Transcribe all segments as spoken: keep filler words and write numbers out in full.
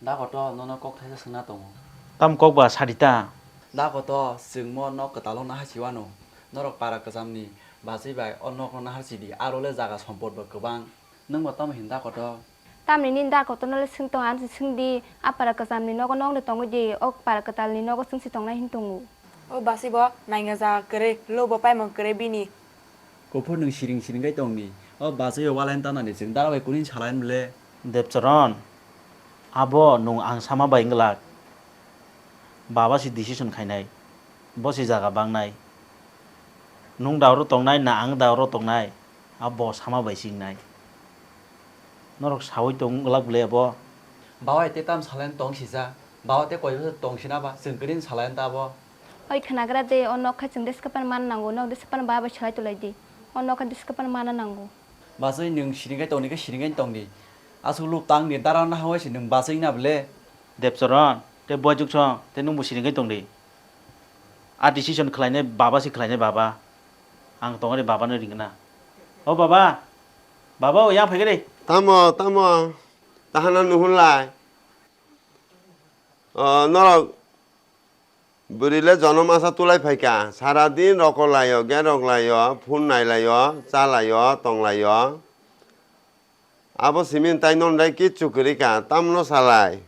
Da koto, nono kok thaisa swngna tongo. Tam kok ba sadi ta? Da koto, chwng mo nok kwtalo nahar si wano. Norok para kwchamni bachwi bai o nokno nahar si di. Aro le jaga sompot bo kwbang. Nwng bo tamo hin da koto? Tamni nini da kotorno le swng tong, ano se swng di. A para kwchamni nogo nokni tongwi di. O para kwtalni nogo chwng si tongnai hin tongo. O basi bo nainga jaga kwrwi, lo bo paimung kwrwi bini. Kuphur nwng siring siring kai tongni. O bachwi o walai tanani chwng dara bai kuni salayan bwle. Debcharan, abo nwng ang sama bai wng glak. Baba si decision khainai. Bo si jaga bangnai. Nwng daoro tongnai na ang daoro tongnai? Abo bo sama bai si wngnai. Norok saui tong glak bwle abo? Babai te tam salayan tong sijak. Babai te koi bosor tong sina ba? Chwng kwrwi salayan ta abo? Oi khwnagra de, o nok khe chwng discussion man nango, nok discussion ba bai salai tolai di. O nok khe discussion mana nango. Bachwi nwng siring kai tongni khe siring kai tongdi. Aswk luk tangni dara nahawai se nwng bachwi na bwle. Debcharan, te buajuk song, te nwngbo siring kai tongdi. A decision khlainai baba se khlainai baba. Ang tongari baba no ringna. O baba, baba o yang phaikari. Tamo, tamo, tahana nuhunlai. O, norok bwrwi le jonom asa tulai phaikha, sara din rokolaio, gen roklaio, phone nailaio, chalaio, tonglaio. Abo simi tai non dai kichu kwrwi kha, tamno salai.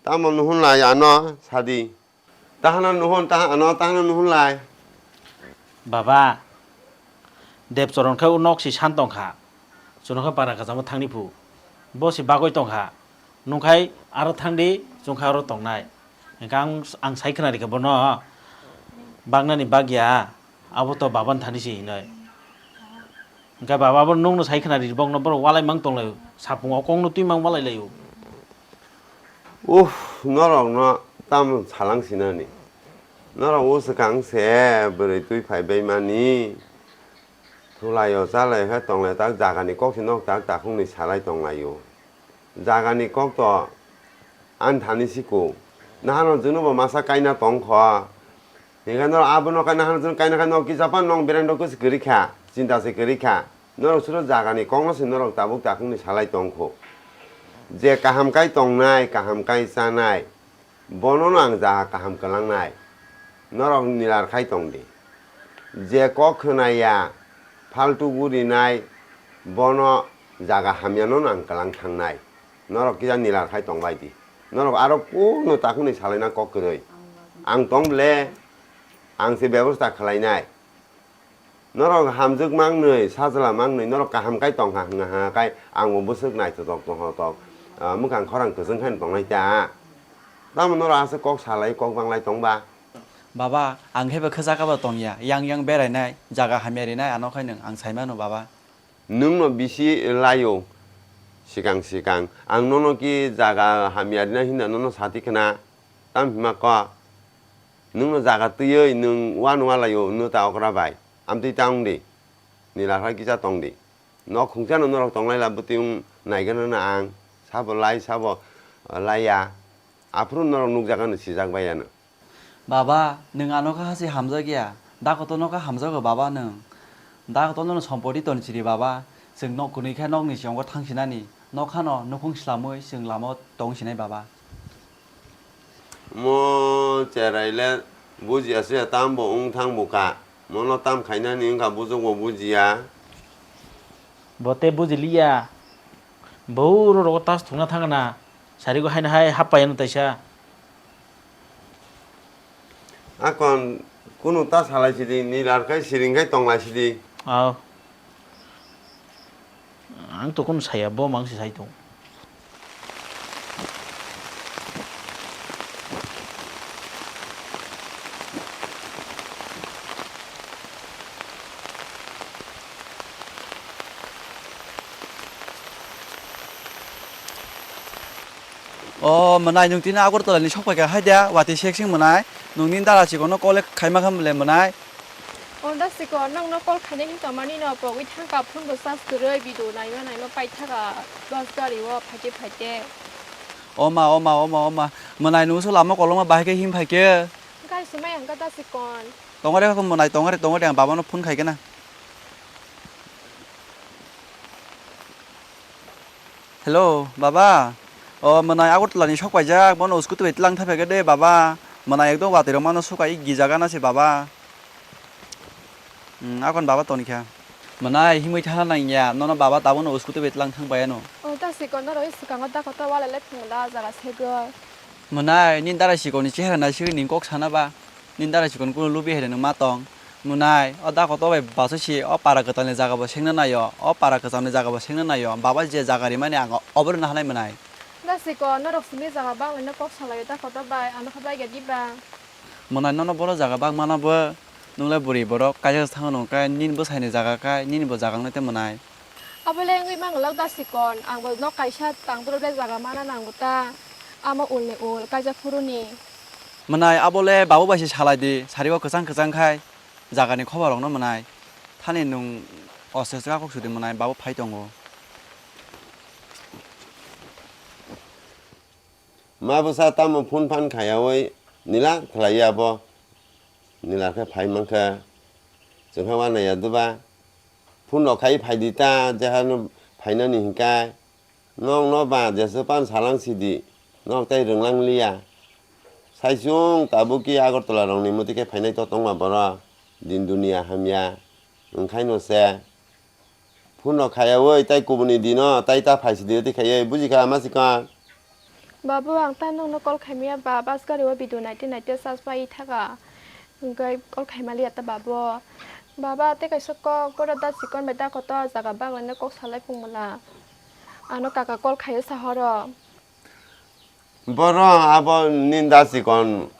Tamo nuhunlai ano sadi. Tahana nuhun, taha ano, tahana nuhunlai. Baba, Debcharan khe o nok si san tongkha. Chwng khe para kwchamo thangni phu. Bo si bagwi tongkha. Nwng khai aro thangdi, chwng khe aro tongnai. Hwnkhe ang, ang sai khwnarikha bono. Bagnani bagya, abo to babani thani si hinoi. Hwnkhe baba bo nwngno sai khwnari, bokno borok walai mang tonglai. Sapung o kokno twi mang walai lai o. Uff, norokno tamo salang sinani. Norok o swkang se bwrwi twi phai bai mani. Thulaio chalaio khe tonglaio tak jagani kok se nok tak takhukni salai tonglaio. Jagani kok to ani thani siko. Nahano jwngno bo masa kaina tongkho. Hingkhe norok abono kaina hano chwng kaina khe nok kisa phano nong bereng rok se kwrwi kha, chinta se kwrwi kha. Norok suro jagani kokno se norok tabuk takhukni salai tongkho. Je kaham kai tongnai, kaham kai chanai, bonono ang jaga kaham kwlangnai. Norok nilar khai tongdi. Je kok khwnaya, phaltu gurinai, bono jaga hamyano ang kwlang thangnai. Norok kisa nilar khai tongbai di. Norok aro kunu takhukni salaina kok kwrwi. Ang tong ble, ang se bebosta khlainai. Norok hamjwk mangnwi, sajla mangnwi, norok kaham kai tongkha hwnga ha kai ang bo bwswk naithotok tongthotok, ah, mwkhang khorang kwchwng khai tongnai ta. Tamo norok aswk kok salai, kok banglai tongba? Baba, ang khe bo khwjak abo tongya, yang yang berainai, jaga hamya rinai, ano khai nwng ang saimano, baba. Nwngno bisi laio, sikang sikang. Ang nono ki jaga hamya rina hinna nono sati khna, tam hima kok. Nwngno jaga twiwi nwng uanw ualaio, nw ta okra bai. Amtwi ta wngdi. Nila phai kisa tongdi. Nok khungchano norok tonglai la bwtwi wng naigana na ang. Sabo lai, sabo, uh, laiya. Aphuru norok nukjagano sijak baiya no. Baba, nwng ano kha hasi hamjakya. Dakoto no kha hamjago baba nwng. Dakoto no sompoti ton siri baba. Chwng nok kwnwi khe nokni siyongo thang sinani. Nok hano nukhung slamwi chwng lama o tong sinai baba. Mo cherai le bujiya se tam bo wng thang bo kha. Mono tam khainani wngkha bujok bo bujiya. Bo te bujiliya. Bo uro rogo tas thungna thangna. Sarigo haino hai happai ano taisa. Akon kunu ta salai sidi, nilar khai siring khai tonglai sidi. Aw. Ang to kunu saya, bo mang si sai tong. O mwnai, nwng tini Agartala ni sok paikha hai da, watwi sek sing mwnai. Nwng nini dara chikon no call khaima kha mwnai mwnai. O da chikon, nwng no call khainai ni tongmani no pogwi thangkha, phone bo charge kwrwi, video naima naima paithaka bus gari o phaite phaite. O ma, o ma, o ma, o ma. Mwnai nwng so lama kolokma bahai khe him phaikhe. Gari se mai ang kha da chikon. Tongare kha mwnai, tongare, tongare ang baba no phone khai khe na. Hello, baba. O mwnai Agartala ni sok paijak, bono scooty bai tlang thapya khe de baba. Mwnai ekdom watwi rok mano sukai gijak gana se baba. Hmm, akon baba toni kha. Mwnai himwi thana nang ya, nono baba tabukno scooty bai tlang thang bai ano. O ta sikon norok swkango dakota walai lai phungo da jaga segwi. Mwnai nini dara sikon ni chehra nai sigwi ning kok sana ba. Nini dara sikon kunu lubi hai rwno ma tong. Mwnai, o dakota bai baso si o para kwtal ni jaga bo sengna naio, o para kwcham ni jaga bo sengna naio, baba je jaga rimani ang obo rwna halai mwnai. Da sikon norok simi jaga bang laino kok salaio dakota bai, ano kha bai ga diba. Mwnai nono boro jaga bang mana bo, nwngle bwrwi borok kaisa thangno hwnkhe nini bwsai ni jaga khai, nini bo jaga wngwi tei mwnai. Abole wngwi manglak da sikon, ang bo nok kaisa tang duro ble jaga mana nango ta, amo ul ni ul kaisa phuru ni. Mwnai abole babu bai se salai di, sari o kwchang kwchang khai jaga ni khobor rok no mwnai. Thani nwng oste oste kok sudi mwnai, babu phai tongo. Ma bwsa tamo phone phan khayaui nila khlaiya bo. Nila khe phai mankha. Chwngkha wanaiya duba. Phone rok khai phai di ta, jehano phainani hinkai. Nokno ba jesa pan salang sidi. Nok tai rwnglang liya. Saichung tabuk ki Agartala rokni mwtwi khe phainai to tongma boro. Din dunia hamya. Wngkhaino se. Phone rok khaya oi, tai kubuni dino, tai ta phaisi di oti khaiye, buji kha ma sikon. Babu, ang ta nokno call khaimaya ba, bus gari o video naite naite charge pai thaka. Hwnkhe call khaimaliya ta babu. Baba, tei kaisa kok, gora da sikon bai da kotor jaga baglaina kok salai phungmala. Ano kaka call khaio sahoro. Boro abo ninda chikon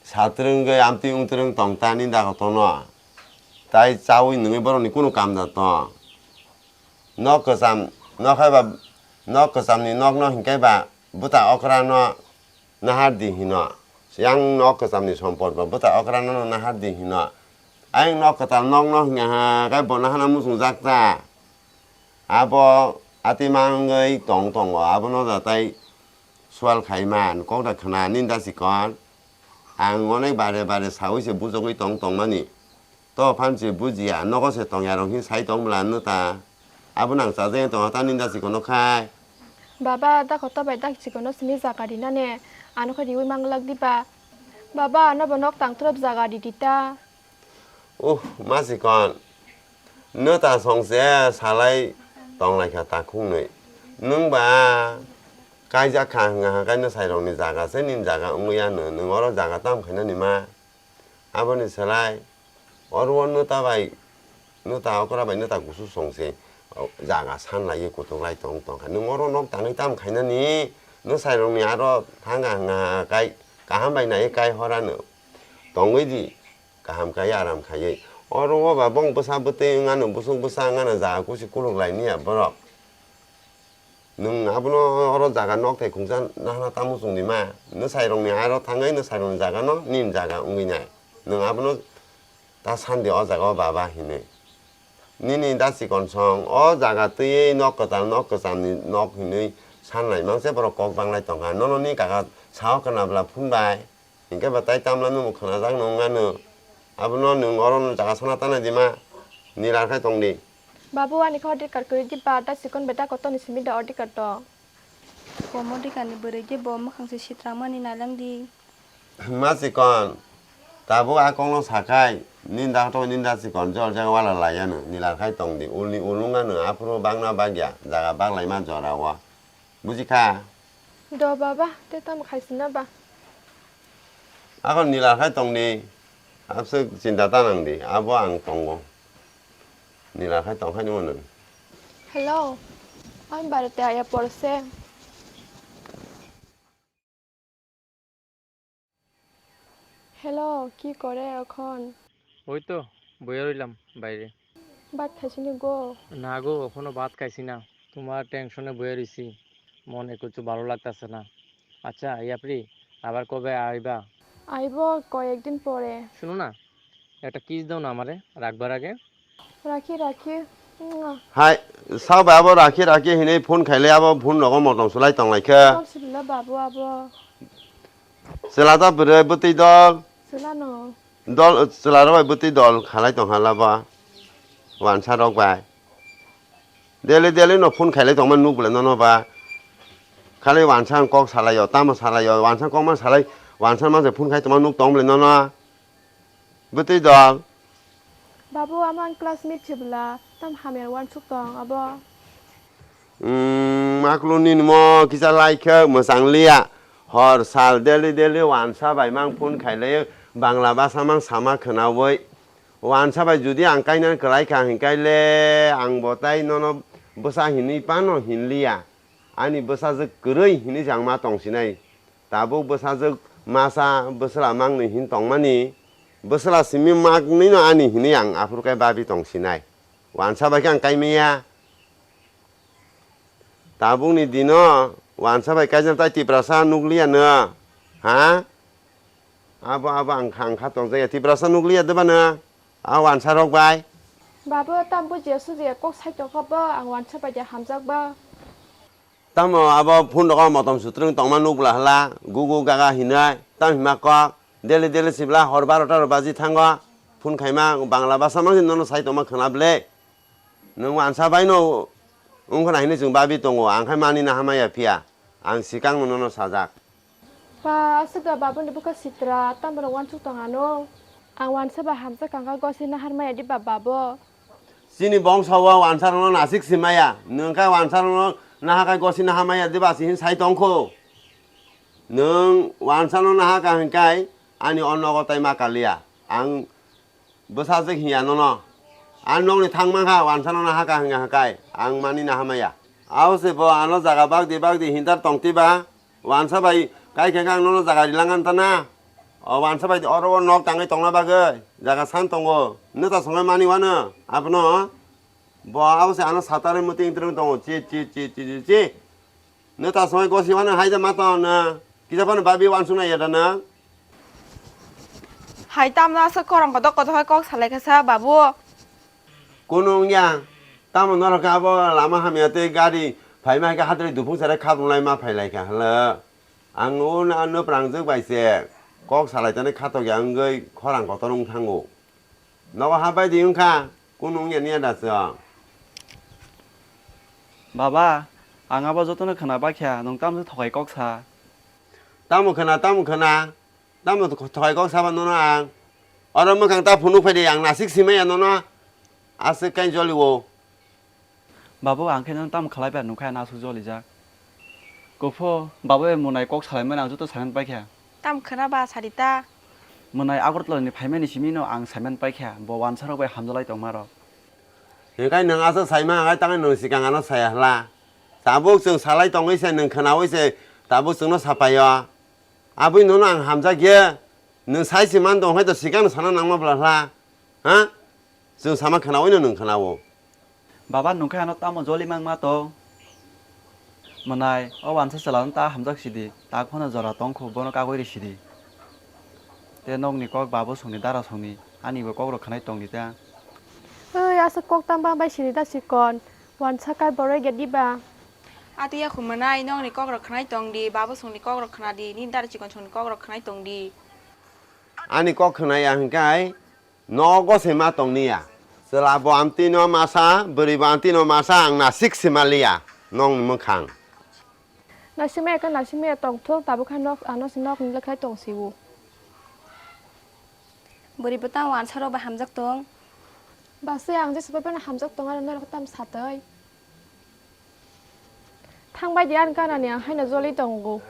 satrwngwi amtwi wngtwrwng tong ta ninda kotorno. Tai chaui nungwi borokni kunu kam da tong. Nok kwcham, nok hai ba, nok kwchamni nokno hinkhe ba bwta okrano nahar di hino. Yang nok kwchamni sompot ba bwta okrano nahar di hino. Ayang nok kwtal nokno hinkha ha, khe bo nahana muchungjak ta. Abo ati mangwi tong tongo, abono da tai sual khaima, kok da khna ninda chikon. Ang onek bare bare saui se bujogwi tong tongmani. To phan se bujiya, nogo se tongya rok hin sai tong bwla no ta. Abono ang chajagwi tongo ta ninda chikono khai. Baba, da kotor bai da chikono simi jaga rinani, ano khe riui manglak diba. Baba, ano bo nok tangtrop jaga ridi ta. Uh, ma sikon. Nwta songse salai tonglaikha takhuknwi. Nwng ba kaijak kha hwnga hwnkhe nwsairokni jaga se nini jaga wngwi ya nw, nwng oro jaga tamo khainani ma? Aboni slai oro o nwta bai, nwta okra bai nwta kusu songse jaga sanlaiwi kutuklai tong tongkha. Nwng oro nok tangwi tamo khainani? Nwsairokni aro thanga hwnga kai kaham bai naiwi kai hora nw. Tongwi di. Kaham khai, aram khaiwi. Oro o ba bong bwsa bwtwi wngano, bwswk bwsa wngano, jaga kusi kuluk lai niya borok. Nwng abono oro jaga nok thai khungsa nahana tamo chwng di ma? Nwsai rokni aro thangwi nwsai rokni jaga no nini jaga wngwi nai. Nwng abono ta sandi o jaga o baba hinwi. Nini da chikon song o jaga twiwi nok kwtal, nok kwchamni nok hinwi san lai mangse borok kok banglai tongkha. Nono ni kaka sao khna bwla phun bai. Hinkhe ba tai tamla nwng khwnajak nung ano. Abono nwng oro no jaga sana tanai di ma. Nilar khai tong di. Babu, ani khe order card kwrwi di ba, da chikon bai da kotorni simi da order card to. Komo di kani bwrwi di bo mwkhang se sitrang mani nailang di. Ma chikon. Tabuk a kokno sakhai, ninda to ninda chikon jor jaga wala lai ano. Nilar khai tong di. Ulni ul nung ano. Aphuru bangna bagya. Jaga baglai ma jora o. Buji kha? Do baba, tei tamo khaisina ba? Ako nila khai tong di, abse chinta ta nang di, abo ang tongo. Nila khai tong khai nimo nang. Hello, আমি বাড়িতে আয়া পড়ছে। হ্যালো, কি করে এখন? ওই তো বইয়া রইলাম বাইরে। ভাত খাইছনি গো? না গো, এখনো ভাত খাইছি না। তোমার টেনশনে বইয়া রইছি, মনে কিছু ভালো লাগতেছে না। আচ্ছা ইয়াপ্রি, আবার কবে আইবা? আইবো কয়েকদিন পরে। শোনো না, একটা কিস দাও না আমারে রাখবার আগে। Rakhi, rakhi. Mwah. Hai, sao bai abo rakhi, rakhi hinwi phone khailai, abo phone rogo motom sulai tonglaikha. Dol sibila babu abo. Chwla ta bwrwi bwtwi dol. Chwla no. Dol, chwla rok bai bwtwi dol khalai tongkha laba. Wansa rok bai. Daily, daily no phone khailai tongma nuk bwlai nono ba. Khali wansa ang kok salaio, tamo salaio, wansa kok ma salai, wansa ma se phone khai tongma nuk tong bwle nono. Bwtwi dol. Babu, amo ang classmate se bwla, tam hamya wansuk tong abo. Umm, maklo nini mo kisa lai khe mwchang liya. Hor sal daily daily wansa bai mang phone khailai, Bangla basa mang sama khwnawi. Wansa bai jodi ang kainani kwlai kha hinkhe le ang bo tai nono bwsa hinwi phano hinliya. Ani bwsajwk kwrwi hinwi se ang ma tongsinai. Tabuk bwsajwk masa bwsla mangni hin tongmani, bwsla simi maknwino ani hinwi ang aphuru khe babi tongsinai. Wansa bai khe ang kaimaya. Tabukni dino wansa bai kaijak tai Tiprasa nukliya no, ha? Abo, abo ang kha, ang kha tokjakya. Tiprasa nukliya deba no? A wansa rok bai. Babu, tam bujiya sujiya kok sai tongkha bo, ang wansa bai de hamjak ba. Tamo abo phone rogo motom sutrwng tongma nukbla hla, gugu gaga hinai, tam hima kok, daily daily sibla hor barota ro baji thango, phone khaima Bangla basa mangsi nono sai tongma khwna ble. Nwng wansa bai no wngkha na hinwi chwng babi tongo, ang khai mani na hamaya phiya, ang sikang no nono sajak. Pa, aswk da babuni bwkha sitra, tamo rok wansuk tong ano. Ang wansa ba hamsa kangkha gosi nahar maya di ba babo. Chini bongso o wansa rokno nasik si maya, nwng khe wansa rokno naha khai gosi naha maya di ba si hin sai tongkho. Nwng wansa no naha kha hinkai ani o nogo tai ma kaliya. Ang Bwsajwk hinya nono. Ang nokni thangma kha, wansa nono haka hwnga hwkai, ang mani naha maya. Abo se bo ano jaga bakdi bakdi hintar tongtwi ba, wansa bai kai khe ang nono jaga rilang an tana. O wansa bai oro o nok tangwi tongna bagwi jaga san tongo. Nwta songwi mani wano abono. Bo abo se ano satare mwtwi wngtwrwng tongo. Chi, chi, chi. Nwta songwi gosi wano hai da ma tong na. Kisa phano babi wansuknai ya da na. Hai tamno aswk khorang kotor kotor hai kok salai kha sa, babu. Kunu wngya. Tamo norok khe abo lama hamya tei gari phaima hai khe hadri dufung sere khabrunglai ma phailai kha hwla. Ang o na, no prangjwk bai se kok salai tani khatok ya wngwi khorang kotor wng thango. Nogo ha bai di wngkha, kunu wngya niya da se o. Baba, ang abo jotono khwna bakya, nwng tamo se thokai kok sa. Tamo khwna, tamo khwna, tamo thokai kok saba nono ang. Oro mwkhang ta phunuk phai di, ang nasik simaya nono. Aswk kain joli o. Babu, ang khe nono tamo khlai ba, nukha na aswk jolijak. Kuphu, babu bai mwnai kok salaimani ang joto saiman paikha. Tamo khwna ba sadi ta? Mwnai Agartala ni phaimani simi no ang saiman paikha, bo wansa rok bai hamjalai tongma rok. Hinkhe nwng aswk saima, hinkhe tangwi nwng sikang ano saya hwla. Tabuk chwng salai tongwi se, nwng khwnawi se, tabuk chwngno sapaio. Abwi nono ang hamjak ye, nwng sai se man tong hai to sikang sana nangma bwla hwla. Ha? Chwng sama khwnawi no nwng khwnao. Baba, nwng khe ano tamo joli mangma to? Mwnai, o wansa chwla no ta hamjak sidi, tak phano jora tong kho, bono kagwi ri sidi. Te nokni kok babo songni dara songni, ani bo kok rok khwnai tong di ta. Oi, aswk kok tang bang bai sini da sikon, wansa kai borok ya diba? Ati ya khu mwnai, nokni kok rok khwnai tong di, babo songni kok rok khwna di, nini dara chikon songni kok rok khwnai tong di. Ani kok khwnai ya hwnkhe, Nogo se ma tong niya. Chwla bo amtwi no masa, bwrwi bo amtwi no masa, ang nasik se ma liya nokni mwkhang. Nasimaya khe nasimaya tong thung, tabuk khe nok, ano se nok ni lekha tong siwo. Bwrwi bo tang wansa rok bai hamjak tong. Basi ang jesa bai phano hamjak tong, ano norok tam satwi. Thang bai di, ani ganani ang haino joli tongo.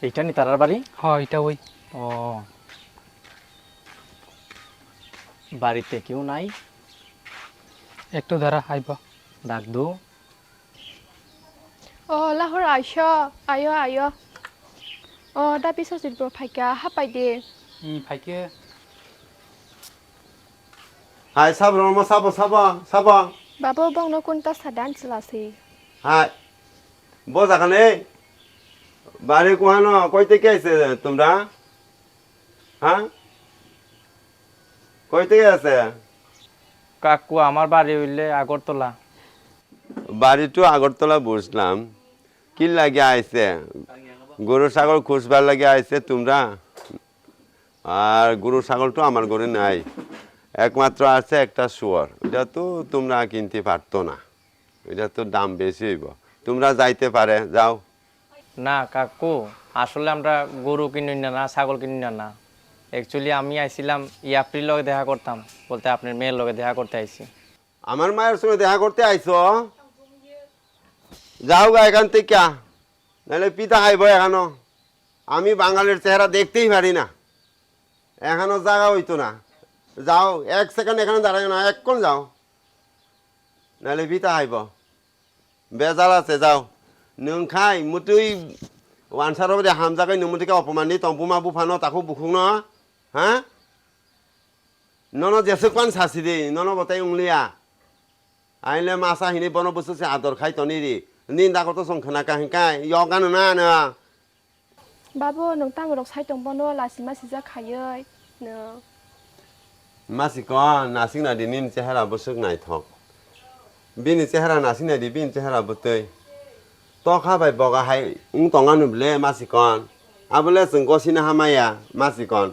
Itani tarar bari? Ho, ita oi. O. Barite keu nai? Ekto dara aibo. Dak do. O, lahor aisho, ayo, ayo. O, da biswajit bo phaikha, hapai de. Hmm, phaikhe. Hai, sabo, rwma, sabo, sabo, sabo. Babo, bongno kunta sadan chwla se. Hai. Bo jaga nei. Bari kuhano, koi te ke se tumra? Ha? Koi te ke se? কাকু, আমার বাড়ি হইলে আগরতলা। বাড়ি তো আগরতলা বুঝলাম। কি লাগে আইছে? গরু ছাগল খুঁজবার লাগে আইছে তোমরা? আর গরু ছাগল তো আমার ঘরে নাই, একমাত্র আছে একটা শুয়োর, ওইটা তো তোমরা কিনতে পারতো না, ওইটা তো দাম বেশি হইব। তোমরা যাইতে পারে, যাও। না কাকু, আসলে আমরা গরু কিনি না, না ছাগল কিনি না, না। অ্যাকচুয়ালি আমি আইছিলাম ইয়াপ্রির লগে দেখা করতাম, বলতে আপনার মেয়ের লগে দেখা করতে আইছি। আমার মায়ের সঙ্গে দেখা করতে আইছো? যাও গা এখান থেকে, নাহলে পিতা খাইবো এখানো। আমি বাঙালির চেহারা দেখতেই পারি না, এখানো জায়গা হইতো না। যাও, এক সেকেন্ড এখানে দাঁড়ায় না, এক্ষণ যাও, নাহলে পিতা খাইবো। বেজাল আছে, যাও। Nwng khai mutui wansaro de hamjagai nwng mutui khe opomani tongpuma buphano takhuk bukhukno, ha? Nono jeswk pan sasi di, nono bo tei wngliya. Aile masa hinwi bono bwswk se ador khai toni ri. Nini dago to chwng khna ka hwn kai, yok gano na ano. Babu, nwng tamo rok sai tong bono lasi masi jak khaiwi nwng. Masikon, nasing nadi nini chehara bwswk naithok. Bini chehara nasing nadi bini chehara bwtwi. Tokha bai boga hai wng tong ano bwle masikon. Abole chwng gosina hamaya masikon.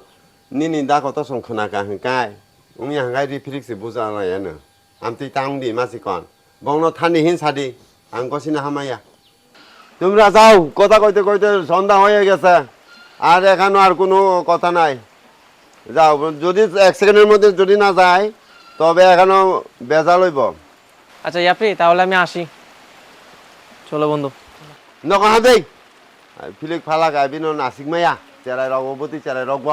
Nini dago to chwng khna ka hwn kai. Wngya hwn kai ri phirik se buja laya no. Amtwi tang di masikon. Bongno thani hin sadi. Ang gosina hamaya. তোমরা যাও, কথা কইতে কইতে সন্ধ্যা হয়ে গেছে, আর এখানো আর কোনো কথা নাই। যাও, যদি এক সেকেন্ডের মধ্যে যদি না যায়, তবে এখানো বেজাল হইব। আচ্ছা ইয়াপ্রি, তাহলে আমি আসি। চলো বন্ধু। নকল হাতেই ফিলিক ফালাক আইবিনো নাসিক মায়া, চেরাই রগবতী, চেরাই রগব।